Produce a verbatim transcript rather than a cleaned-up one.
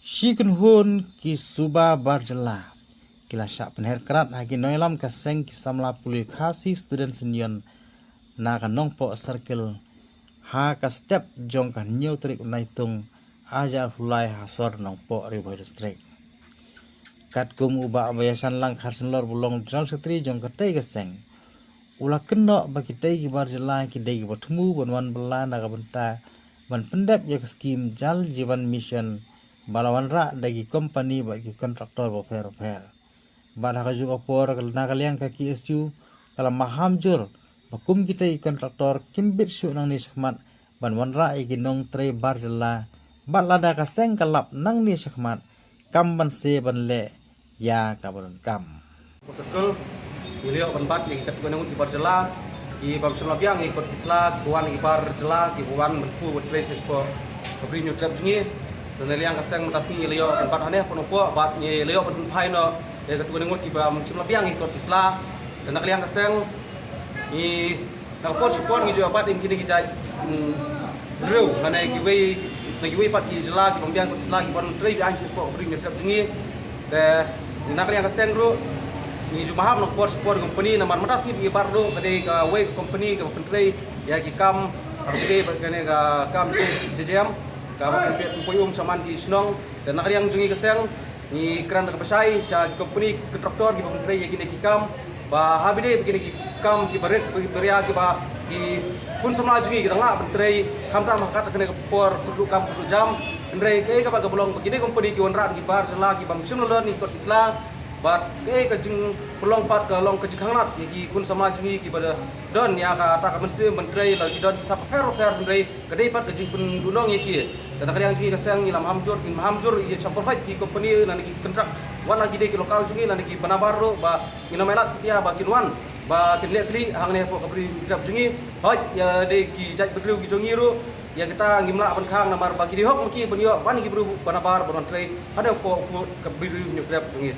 Shi kynhun ki suba bar jylla ki la shah pynher krad ha ki nongïalam ka seng ki samla pule Khasi Students Union na ka Nongpoh Circle ha ka step jong ka hynñiew tarik u Naitung arhajar arphew lai ha sor Nongpoh, Ri Bhoi District. Katkum u Bah Baïashanlang Kharshonlor ba long General Secretary jong katei ka seng, u la kynnoh ba kitei ki bar jylla ki dei kiba thmu ban wan bylla na ka bynta ban pyndep ïa ka skim Jal Jeevan Mission ba la wanrah da ki kompani bad ki kontraktor bapher bapher. Bad ha kajuh ka por, na ka liang ka K S U ka la maham jur ba kum kitei ki kontraktor kim bit shuh nangne shakhmat ban wanrah ïa ki nongtrei bar jylla, bad lada ka seng ka lap nangne shakhmat, kam banse ban leh ïa kaba donkam. Circle, ngi la ïoh ban bat ïa ki katto katne ngut ki bar jylla ki bym shym la biang ïa ki kot ki sla, kiba wan ki bar jylla kiba wan ban thmu ban trei shapoh ka Bri Hynñiewtrep jong ngi. Te na liang ka seng mynta sngi ngi la ïoh ban bat hangne hapoh Nongpoh bad ngi la ïoh ban phai noh ïa ki katto katne ngut ki bym shym la biang ïa ki kot ki sla. Te na ka liang ka seng ngi na ka por sha ka por ngi ju ïoh bat ïa kine ki jait, mm, briew lane kiwei na kiwei pat ki jylla ki bym biang kot ki sla ki ban trei biang shapoh ka Bri Hynñiewtrep jong ngi. Te na ka liang ka seng ruh ngi ju maham na ka por sha ka por ki kompani, namar mynta sngi ngi bat ruh ka dei kawei ka kompani kaba pyntrei ïa ki kam, kaba dei bad kane ka kam J J M kaba pynpeit pynpoi um shaman ki shnong. Te na ka liang jong ngi ka seng ngi kren da kaba shai sha ki kompani, ki kontraktor kiba pyntrei ïa kine ki kam, ba haba ïadei bad kine ki kam kiba rit ba ria kiba ki khun samla jong ngi ki dang lah ban trei, khamtam ha kata kane ka por kyrduh kam kyrduh jam. Hynrei kaei kaba ka long ba kine ki kompani ki wanrah da ki bar jylla ki bym shym la don ïa ki kot ki sla, bad kaei ka jingpynlong pat ka long ka jingkhanglad ïa ki khun samla jong ngi kiba don ïa kata ka mynsiem ban trei, la ki don ki sap bapher bapher, hynrei ka dei pat ka jingpynduhnong ïa ki. Te na ka liang jong ngi ka seng ngi la maham jur, ngi maham jur ïa shah pyrkhat ki kompani lane ki kontrak, wat la ki dei ki lokal jong ngi lane kiba nabar ruh, ba ngin ym ailad satia ba kin wan ba kin leh khlieh hangne hapoh ka Bri Hynñiewtrep jong ngi. Hooid, ïa dei ki jait bynriew ki jong ngi ruh, ïa kita ngim lah ban khang namar ba ki dei hok ma ki ban ïoh ban ïa ki briew ba nabar ban wan trei hangne hapoh ka Bri Hynñiewtrep jong ngi.